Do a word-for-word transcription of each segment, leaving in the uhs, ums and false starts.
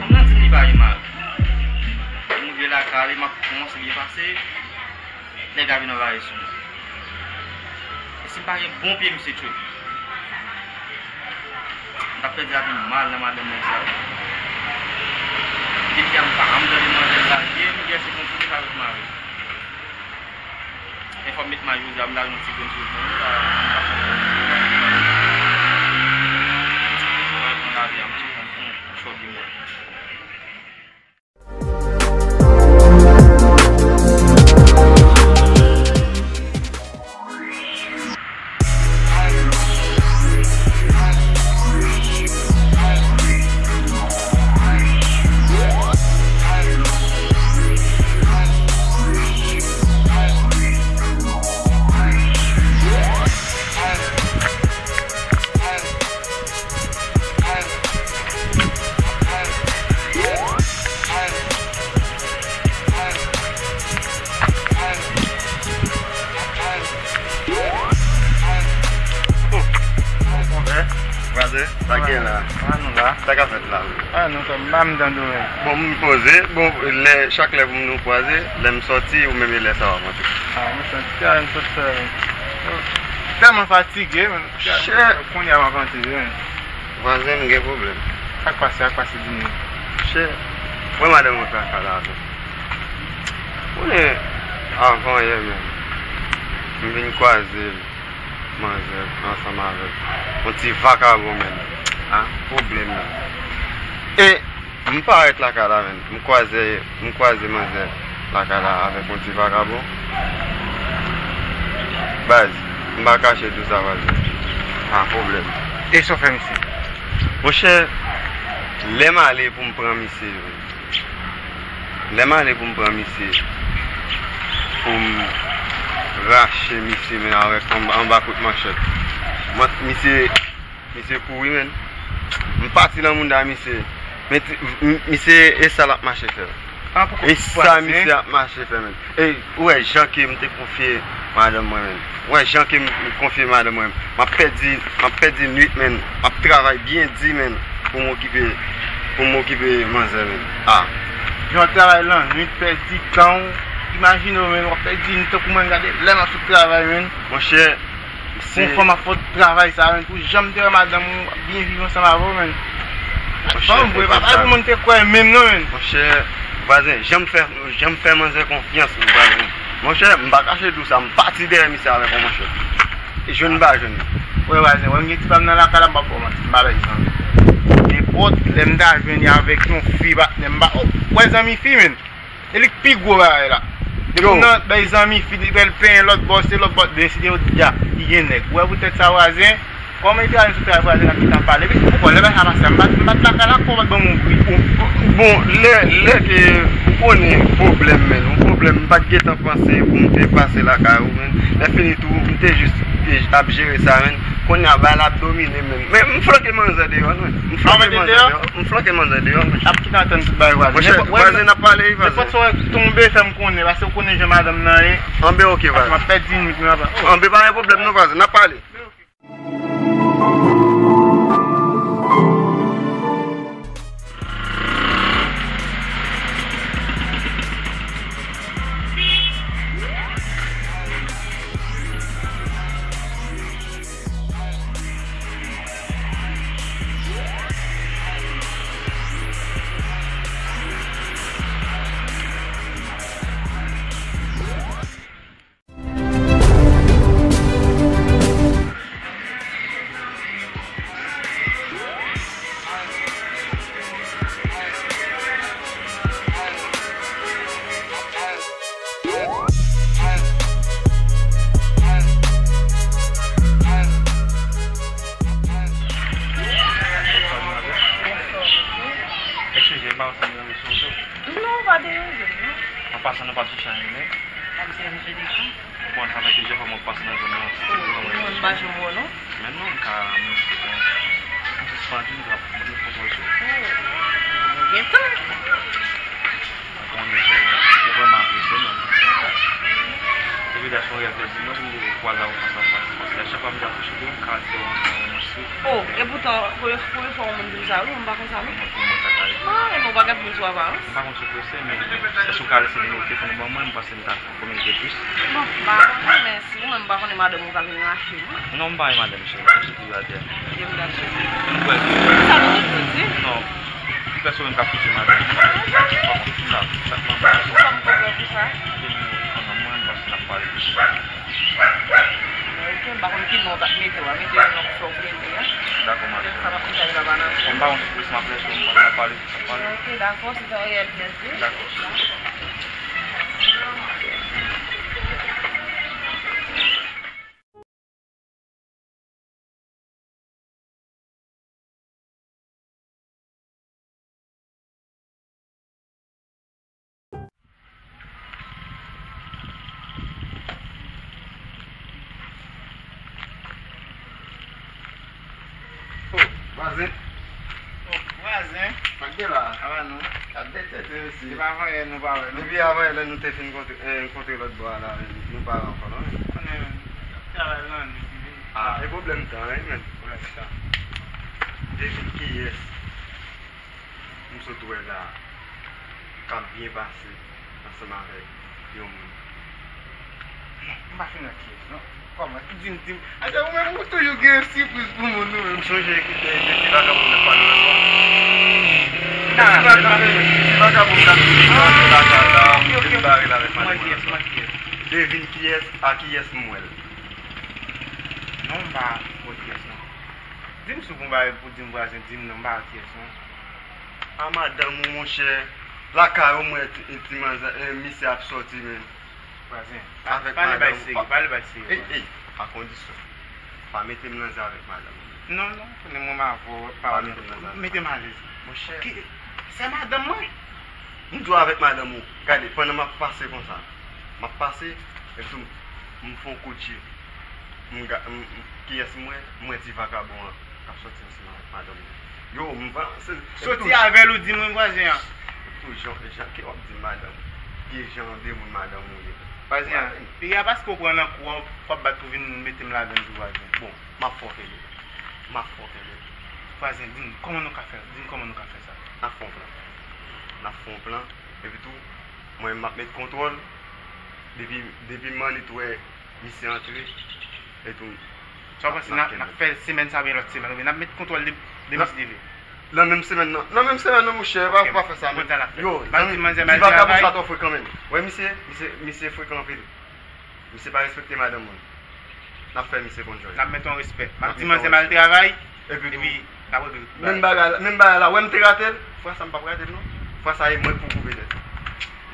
Fanm nan di m li pa gen mari. M rive lakay li, m ap kòmanse byen pase, nèg la vin anvayi sou mwen. E si m pa gen bon pye, misye tchwe m. M t ap pèdi lavi m mal nan madanm mwen sa. Depi a m pa janm tande manzè sa, m gen se konn si li pa avèk mari. Enfòm met maj jodi a, m lage yon ti grenn sou mwen, m pa, m pa fè anyen. Mwen pran lavi a, m sou kont mwen, m chòt di mwen. Vwazen, sa k gen la? Sa k ap fèt la? Ah, nou fè m pa m tande w menm. Bon, m poze. Bon, lè, chak lè pou nou kwaze, lè m sòti, ou menm e lè sa w ap rantre? Ah, mwen sòti a, m sot fè, tèlman fatige, men. Shit. Kounye a m ap rantre, men. Vwazen, m gen pwoblèm. Sa k pase, sa k pase, di m non. Shit. Mwen, madanm mwen fè afè la avè m. Konnen, avan yè menm, m vin kwaze manzè ansanm avèk yon ti vakabon, menn. Ah, pwoblèm nan. E m parèt lakay la, menn. M kwaze, m kwaze manzè lakay la avèk yon ti vakabon. Baz, m pa kache di w sa, vwazen. Ah, pwoblèm. E sa w fè misye? Monchè, lè m ale pou m pran misye, menn. Lè m ale pou m pran misye, pou m rache misye men avèk anba, anba kout manchèt. Mwen, misye, misye kouri, menn. M pati nan mounda misye. Men ti, m, misye, e sa l ap mache fè. E sa misye ap mache fè, menn. E, ou wè jan ke m te konfye madanm mwen, menn. Ou wè jan ke m, m konfye madanm mwen. M ap pèdi, m ap pèdi nwit, menn. M ap travay byen di, menn, pou m okipe, pou m okipe manzè, menn. Ah. Jan w travay lannwit, pèdi tan w. Imajine w, menn, w ap pèdi nwit tankou mwen, gade lè m ap sot travay, menn. Monchè, se yon fanm ap fè w travay sa, menn, pou jan m te wè madanm ou ap byen viv ansanm avè w, menn. Monchè, fanm vre, pa, pa pou moun te kwè menm non, menn. Monchè, vwazen, jan m fè, jan m fè manzè konfyans, vwazen. Monchè, m pa kache di w sa, m pati dèyè misye avèk yon manchèt. E jwenn m pa jwenn li. Wè, vwazen, wè, m gen ti fanm nan lakay la, m pa fè w manti, m pa bay zanmi. Nenpòt lè m ta jwenn li avèk yon fi patnè m, m pa, oh, wè zanmi fi, menn. E li k pi gwo bagay la. Depi w nan bay zanmi fi, li pral penyen lòt bò, se lòt bò, men si te yo di a, li gen nèg. Ou wè poutèt sa, vwazen, kòman li te al sou travay, vwazen, n ap gentan pale. Epi, ou konn lè bagay sa pase a, m pa, m pa t lakay la, ankò, ou pa t ban m yon pri. Bon, lè, lè ke ou konnen pwoblèm, menn, yon pwoblèm, m pa t gentan panse pou m te pase lakay ou, menn. Lè fini tou, m te jis, eh, ap jere sa, menn. Kounye a, bagay la ap domine menm. Men m flanke manzè deyò, non. M flanke manzè deyò. M flanke manzè deyò, men. Ap kite antann tout bagay, vwazen. Monchè, vwazen, n ap pale, vwazen. Nenpòt sa w tonbe, fè m konnen, paske w konnen jan madanm nan ye. Anben, oke, vwazen. M ap pèdi minit mwen, apa. Anben, pa gen pwoblèm, non, vwazen. N ap pale. Eskize, m pa konn si m deranje w tou. Non, ou pa deranje m, non. An pasan, nou p ap chèche anyen, men. N ap deranje de ki? Ou konn sa fè plizyè fwa mwen pase nan zòn nan. Oh, mwen m pa janm wè w, non. Men non, m ka, m, m sispann di, m ka pran kontwòl sou ou. Oh, gentan. Ou konnen, se, se vrèman apresye, men. Epi, dayè, se yon rèv de di mwen, pou m te kwaze avè w fas a fas. Paske a chak fwa m te apwoche de ou, m ka di w ansanm mwen si. Oh, e poutan, premye, premye fwa yon moun di m sa, wi, mwen pa konn sa, non. Mwen, pou mwen, sa ka rive. Ah, e mwen pa gen moun sou aparans. M pa konn si w prese, men èske w ka lese nimewo telefòn ou ban mwen, m panse m ta kominike plis. Bon, m pa konnen, men si ou menm pa konnen madanm ou ka vin rache, wi. Non, m pa gen madanm, cheri, m sou toujou atè. Dye m gache. M kwè ke. Sa nou te di? Non. M kwè se ou menm k ap fouti madanm. M pa konn ki sa, sa k manman. Ou pa konn pou sa? Mete nimewo telefòn nan mwen, m panse n ap pale plis. Ok, m pa konn ki non w t ap mete w a, mete yon non k fè w plezi a. Dakò, madanm. Sa p ap fè sa, li pa banal. M pa konn si plis m ap lese w, m pa konn ap pale, ap pale. Ok, dakò, se te yon reyèl plezi. Dakò. Oh, vwazen. Oh, vwazen. Sa k gen la? Ava nou. Gade tèt yo, mesye. Depi avan yè nou pa wè, non? Depi avan yè lè nou te fin kontre, eh, kontre lòt bò a la, nou pa wè ankò, non? Konnen travay lan, nou di. Ah, e pwoblèm tan, wi, men. Pwoblèm tan. Devine kiyès m sot wè la k ap byen pase ansanm avèk yon moun. Non, m pa fin wè kiyès, non. Kòman? Di m, di m. Atè, ou menm, ou toujou gen sipriz pou moun, ou menm. M sonje ki te, te ti vagabon nan pale nan bò. Ti vagabon, ti vagabon nan pale nan lakay la, m te bare l avèk madanm mwen. Devine kiyès, a kiyès m wè l. Non, m pa wè kiyès, non. Di m si w gon bagay pou di m, vwazen, di m non, m pa wè kiyès, non. A madanm ou, monchè, lakay ou m wè ti, ti manzè, eh, misye ap sòti, men. Vwazen, pa, pale bay serye, pale bay serye. Ey, ey, a kondisyon. Pa mete m nan zye avèk madanm ou. Non, non, konnen mwen m avè w, pa mete m nan zye. Mete m alèz. Monchè. Ki, se madanm mwen. M di w avèk madanm ou. Gade, pandan m ap pase konsa, m ap pase, epi tou, m fè yon kout je. M ga-, m, m, kiyès m wè? M wè ti vagabon an k ap sòti ansanm avèk madanm li. Yo, m pa, se, se tou. Soti avè l ou di mwen vwazen an. Tou jan, jan ke w ap di madanm, ki jan de moun madanm ou ye. Vwazen an, peyi a paske w pran nan kou a, w ap bat pou vin mete m ladan l tou vwazen. Bon, m ap fè w kenbe. M ap fè w kenbe. Vwazen, di m kòman nou ka fè, di m kòman nou ka fè sa. N ap fè yon plan. N ap fè yon plan. Epi tou, mwen m ap met kontwòl. Depi, depi m annik wè misye antre, epi sa w panse, n ap, n ap fè semèn sa oubyen lòt semèn, oubyen n ap met kontwòl de, de misye? Nan menm semèn nan. Nan menm semèn nan, monchè, pa, pa fè sa, men. Yo, zanmi, ti vagabon sa twò frekan, men. Wè, misye, misye, misye frekan anpil. Misye pa respekte madanm moun. N ap fè misye konn jòj. N ap met yon respè. M ap di manzè m al travay, epi n ap regle tout bagay. Menm bagay la, menm bagay la, wè m te rate l, fwa sa m p ap rate l non. Fwa sa e mwen k pou koupe tèt li.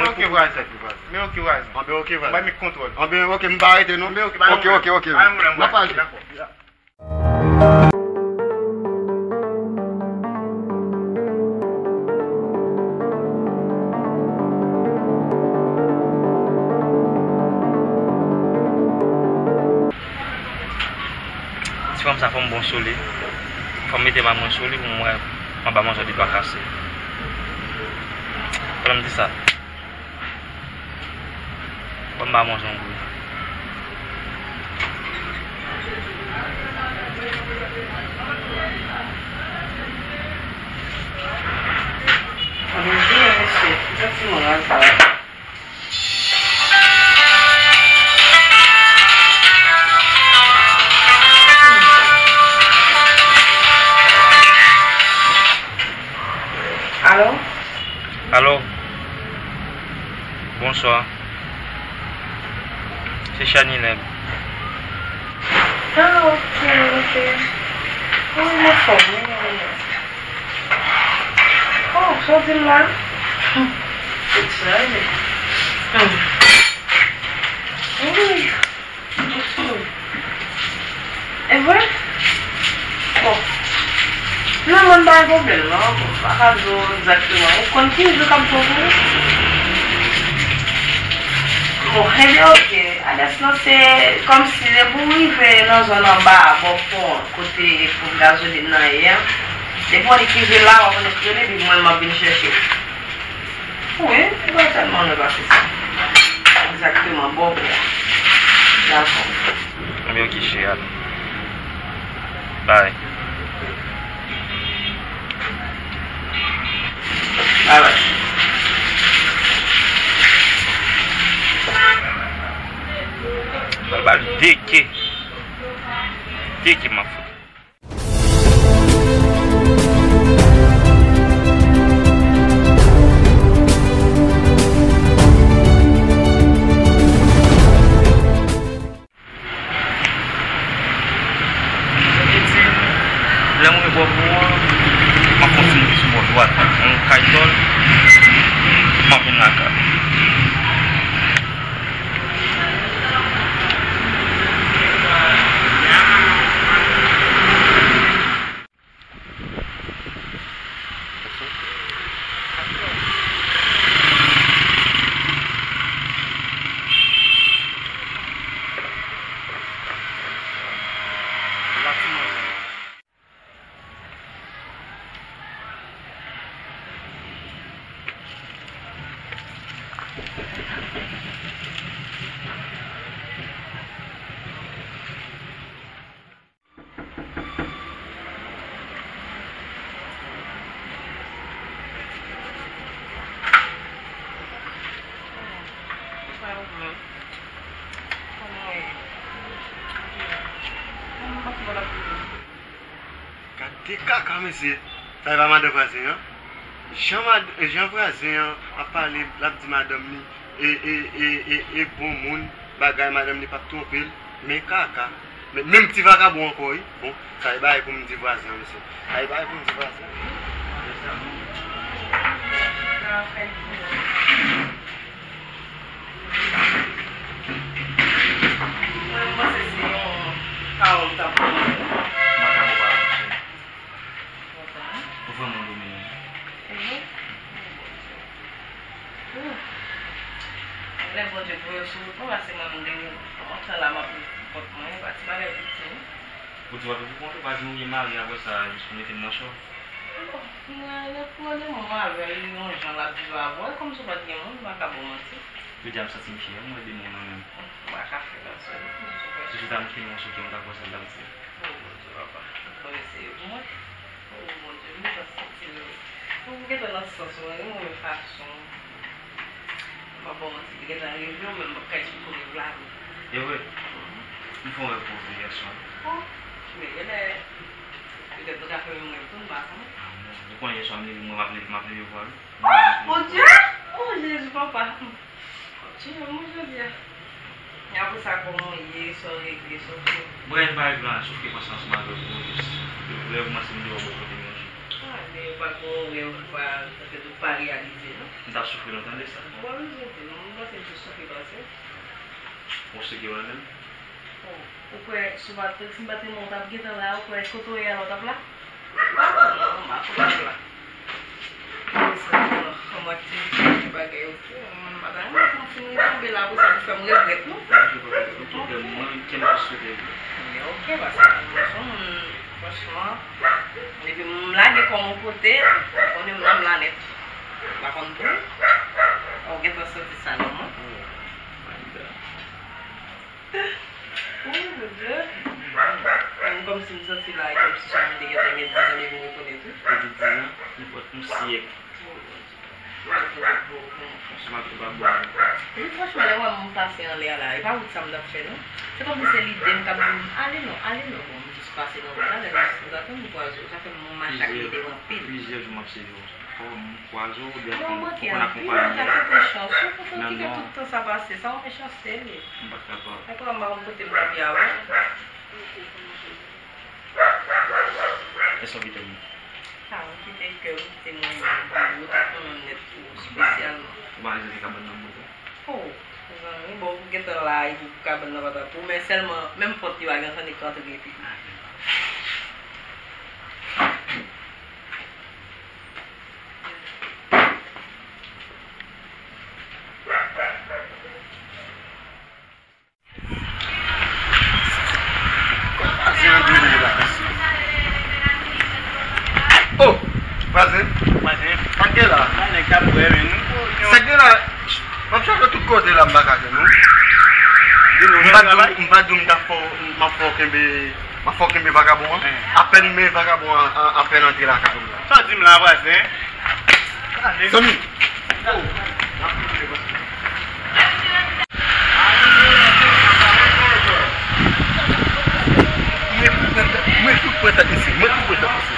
Mwen k pou koupe tèt li, vwazen. Men oke, vwazen. Anben oke, vwazen. Anben oke, m pa rete non. Oke, oke, oke. N ap pale. Dakò. Ti Fanm sa fò m bon sou li. Fò m mete men mwen sou li pou m wè m ap ba manzè de twa kase. Fò m di sa. Fò m ba manzè yon bri. Mwen di, mesye, ki santiman la sa? Alo? Alo? Bonswa. Se Chanilèm. Ah, ok, ok. Wi, m anfòm, wi, wi, wi. Oh, sa w di m la? Tout sa, wi. Hmm. Wi. E vre? Bon. Non, mwen pa gen pwoblèm, non. Bon, m pa ka di w egzakteman. Ou konn ki jou k ap bon pou ou? Bon, enben, ok. Adrès lan se kòmsi depi w rive nan zòn anba a, bò pon, kote ponp gazolin nan ye a. Depi w rive la, w ap annik rele, epi mwen, m ap vin chèche w. Wi, evantyèlman, nou ka fè sa. Egzakteman, bò pon an. Dakò. Ebyen, ok, cheri, ale. Bye. Bye bye. Pral ba l de ke. De ke m ap fout. Lè m rive bò pon an, m ap kontinye sou bò dwat. Mwen kay dòl, m ap vin lakay. Gade kaka, mesye. Sa e pa madan vwazen an? Jan mad-, jan vwazen an ap pale, l ap di madanm li, e, e, e, e, e bon moun, bagay, madanm li p ap twonpe l. Men kaka. Men, menm ti vakabon ankò, wi. Bon, sa e bagay pou m di vwazen an, mesye. Sa e bagay pou m di vwazen an. Mwen, m panse se yon pawòl m t ap pran. Makabo pa avanse. Ou vrèman domine. Lè Bondye voye w sou wout mwen, paske mwen, m gen lontan la m ap viv pou kont mwen, e pa ti bagay piti, non. Ou di w ap viv pou kont ou, pa di m ou gen mari, apre sa, jis pou mete m nan cho. Bon, mwen, lè pwoblèm ou avè l, yon jan l ap viv avè w, e kòmsi w pa t gen moun, m pa ka ba w manti. Jodi a, m santi m fyè, mwen, de moun nan menm. M pa ka fè sa, non. Si se ta m ki nan cho, ki mwen ta kwè sa l t ap di. Oh, Bondye, papa. Mwen eseye pou mwen. Oh, Bondye, m gentan santi l. Mwen gentan nan sans mwen, yon move fason. M pa ba w manti, li gentan rive, mwen menm m ap kay sou kouri vla. E vre? M fè yon rèv pou ou, Vèsyon. Oh, men genlè, petèt nou ka fè menm rèv tou, m pa konnen. Ah, non. Ou konnen yèswa m leve, mwen m ap leve, m ap leve vwa, wi. Oh, Bondye! Oh, Jezi, papa. Ti nonm mwen jodi a. Apre sa, kòman w ye, sa w regle, sa w fè? Bon, anyen pa regle, anyen, sof ke pase ansanm avè w pou jis rèv mwen se m deyò bò kote m yon jou. Ah, men ou pa t gen yon rèv ou pa, petèt ou pa reyalize, non? M t ap soufri lontan de sa. Ou pa bezwen di non, m panse m plis soufri pase w. Ou sou ki w la menm? Bon, ou kwè si w pa t, si m pa t renmen w, w t ap gentan la, ou kwè kote w ye a la, w t ap la? Non, m pa konn la. Mwen santi m nan fòm aktivite, bagay, ok. Mwen, m pa ta renmen kontinye tonbe la, apre sa, pou fè m regrèt, non. Mwen, kè m plis sote vre. Yo, Ok, paske m se yon moun, franchman, depi m lage kò m yon kote, ou konnen m nan la nèt. M pa konn pou ou gentan santi sa nan mwen. Oh, mon Dieu. Menm kòmsi m santi la, e kòmsi se yon moun te gentan gen diz an depi m rekonèt ou. Depi diz an, nenpòt yon syèk. Wi, franchman, lè w wè m pase anlè a la, e pa wout sa m t ap fè, non. Se kòmsi se lide m k ap di m, ale non, ale non. Bon, m jis pase nan wout la, lè m jis antann m kwaze w. Sa fè m mache ak lide w anpil. Plizyè jou m ap sezi w. Fò m kwaze w, oubyen fò m konn akonpanye w. Mwen manke anpil, mwen ta kite chans ou, pou fè kite tout tan sa pase. Sa yon mechanste li. M pa t kapab. Dakò, m pa konn kote m t ap ye avè w. Èske w kite m? A, m kite kè w, m kite mwen menm pou ou, tout moun nèt pou ou, espesyalman. Ou pa rezève kabann nan pou mwen tou? Oh, zanmi, bon, ou gentan la, epi pou kabann nan pa ta pou ou, men sèlman, menm pòt li pa gen ansanm li k antre epi. Vwazen an dwe vini la, mèsi. Oh, vwazen. Vwazen. Sa k gen la? Sa nèg t ap bwè, men nou. Sa k gen la? M ap chache tout kote la, m pa ka jwenn ou. M pa di w, m pa di w m t ap fè w, m ap fè w kenbe, m ap fè w kenbe vagabon an. Apèn men vagabon an, an, apèn antre lakay ou la. Sa w di m la, vwazen? Zanmi. Mwen tou pran tèt, mwen tou pran tèt isi, mwen tou pran tèt isi.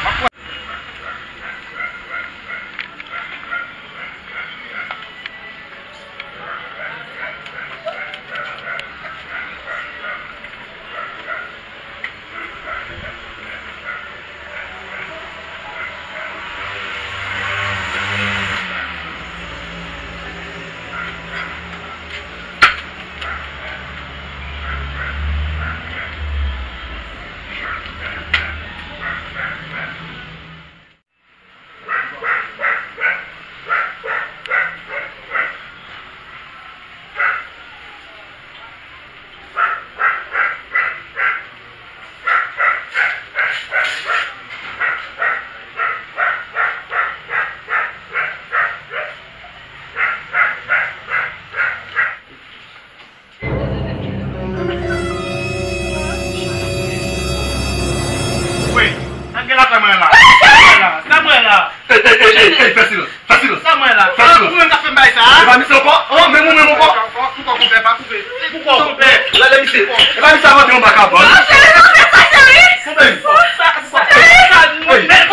Wi, sa gen lakay mwen la? Sa mwen la? Sa mwen la? Ey, ey, ey, ey, ey, fè silans, fè silans. Sa mwen la? Fè silans. Ou menm k ap fè m bay sa, a? E pa misye ankò? Oh, men ou menm ankò? Poukò konpè pa koupe? Poukò konpè? Lale misye. E pa misye a vann yon vakabon. Non, cheri, non, fè sa, cheri. Konpè? Sa, sa, sa, men, men, men, men,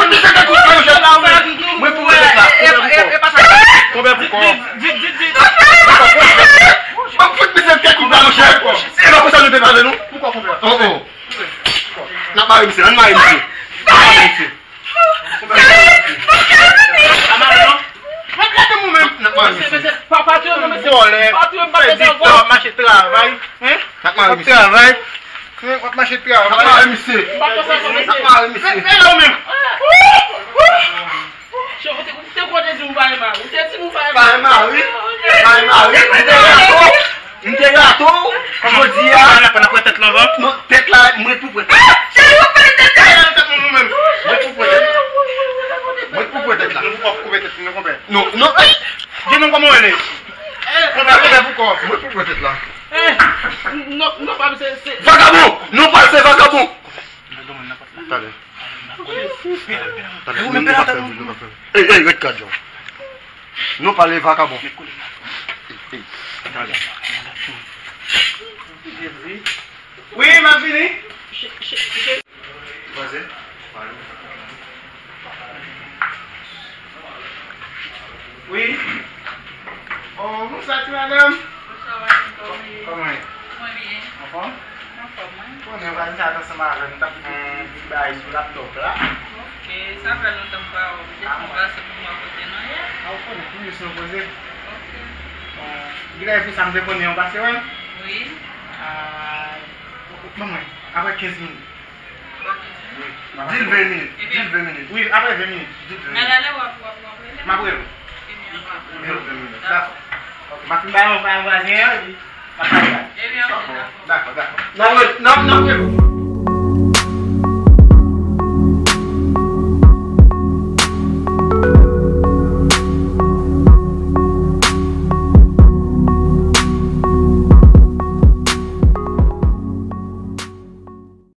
men, mwen pou mwen la. E, e, e pa sa. Konpè poukò? Di, di, di, di. M ap fout misye tèt koup la, monchè. Se pa konsa nou te pale, non? Poukò konpè? Oh, oh. N ap mare misye, ann mare misye. Ann mare misye. N ap mare misye. Vòlè. Pèdi tan, w ap mache travay. Hein? N ap mare misye. Travay. Hein? W ap mache travay. N ap mare misye. N ap mare misye. Fè, fè la ou menm. Chè, ou te, ou te konn di ou pa gen mari. Ou te di ou pa gen mari. Pa gen mari. Pa gen mari. M te gato. M te gato. Jodi a. N ap pran tèt la, non? Non, tèt la, mwen tou pran tèt. Ah, cheri, ou pran tèt la. Tèt mwen, mwen menm. Mwen tou pran tèt. Mwen tou pran tèt la. Nou poko koupe tèt nou, konpè. Non, non. Di nou kòman w rele. Konpè, konpè, poukò? Mwen tou pran tèt la. Eh, non, non, pa se, se. Vagabon! Non, pa se vagabon! Talè. Talè, nou pa fè vil, nou pa fè vil. Ey, ey, ret kadyon. Nou pale vakabon. Ey, ey, talè. Wi, m ap vini. Vwazen, pale. Wi. Oh, bonswa, ti madanm. Bonswa, Washington. Kòman w ye? Mwen byen. Anfòm? Anfòm, wi. Konnen vwazen sa t ansanm avè m, t ap fè yon ti bagay sou laptop la. Ok, sa fè lontan m pa wè w. M te konn pase pou m wè kote nou ye. A, ou konnen, pou jis nou poze. Ok. Bon, genlè epi sa m te konnen yon pase wè m. Wi. A, ban mwen, apre kenz minit. Di l ven minit. Di l ven minit. Wi, apre ven minit. Di l ven minit. Nan lè w ap, w ap, w ap rele m? M ap rele w. Ebyen, w ap rele m. Di l ven minit. Dakò. Ok, m ap fin ba yon, ba yon vwazen an, epi m ap pale. Ebyen, ok, dakò. Dakò, dakò. N ap rele, n ap, n ap rele w.